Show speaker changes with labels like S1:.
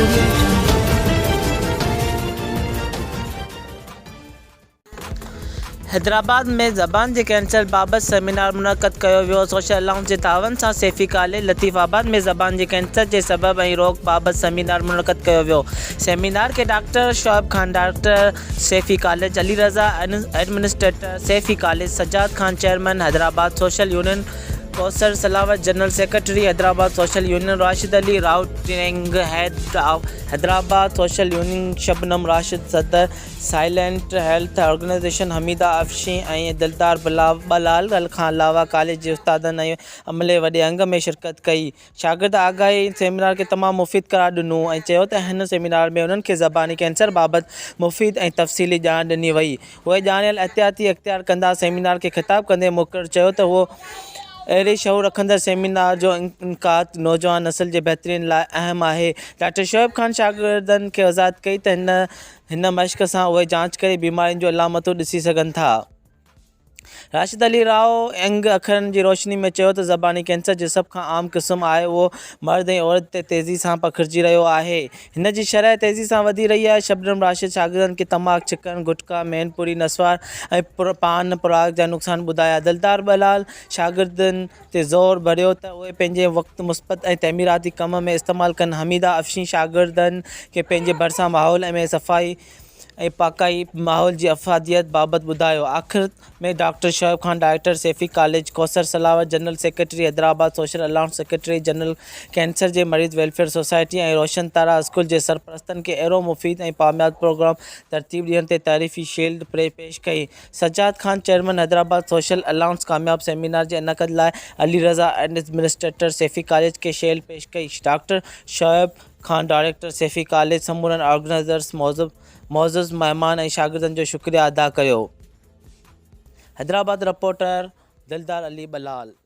S1: Audio Jungle.
S2: Hyderabad ۾ زبان جي cancer بابت سيمينار منعقد ڪيو ويو. سوشل الائنس جي تعاون سان سيفي ڪاليج لطيف آباد ۾ زبان جي ڪينسر جي سبب ۽ روڪ بابت سيمينار منعقد ڪيو ويو. سيمينار کي doctor Shoaib Khan director Saifi college, Ali Raza administrator Saifi college, Sajjad Khan chairman Hyderabad social union, Kausar Salawat general secretary Hyderabad social union, Rashid Ali Rao training head of Hyderabad social union, Shabnam Rashid صدر silent health organisation, Hamida Afshin ۽ Dildar Bilal کان علاوه college جي استادن ۽ عملي وڏي انگ ۾ شرڪت ڪئي. شاگرد آگاهي سيمينار کي تمام مفيد قرار ڏنو ۽ چيو ته هن سيمينار ۾ انهن کي زباني ڪينسر بابت مفيد ۽ تفصيلي ڄاڻ ڏني وئي. اهي ڄاڻايل احتياطي اختيار ڪندا. سيمينار کي خطاب ڪندي مقرر چيو ته اهو اهڙي شعور رکندڙ سيمينار جو انعقاد نوجوان نسل جي بهتري لاء اهم آهي. ڊاڪٽر شعيب خان شاگردن کي وضاحت ڪئي ته هن مشق سان اهي جاچ ڪري بيمارين جون علامتون ڏسي سگهن ٿا. راشد علي راء انگ اکرن جي روشني ۾ چيو ته زباني ڪينسر جي سڀ کان عام قسم آهي اهو مرد ۽ عورت تي تيزي سان پکڙجي رهيو آهي هن جي شرح تيزي سان وڌي رهي آهي شبنم راشد شاگردن کي تماڪ ڇڪڻ گٽڪا مين پوري نسوار ۽ پان پراگ جا نقصان ٻڌايا دلدار ٻلال شاگردن تي زور ڀريو ته اهي پنهنجي وقت مثبت ۽ تعميراتي ڪم ۾ استعمال ڪن حميده افشين شاگردن کي پنهنجي ڀرسان ماحول ۾ صفائي ۽ پاڪائي ماحول جي افاديت بابت ٻڌايو. آخر ۾ doctor Shoaib Khan director Saifi college, Kausar Salawat general secretary Hyderabad social alliance secretary general cancer جي مريض welfare society ۽ Roshan Tara school جي سرپرستن کي اهڙو مفيد ۽ پامياب پروگرام ترتيب ڏيڻ تي تعريفي شيلڊ پيش ڪئي. Sajjad Khan chairman Hyderabad social alliance ڪامياب سيمينار جي انعقد لاء علي رضا ايڊمنسٽريٽر سيفي ڪاليج کي شيلڊ پيش ڪئي. Doctor Shoaib Khan director Saifi college سمورن آرگنائيزرز، معزز مهمان ۽ شاگردن جو شڪريه ادا ڪيو. حيدرآباد، رپورٽر، دلدار علي ٻلال.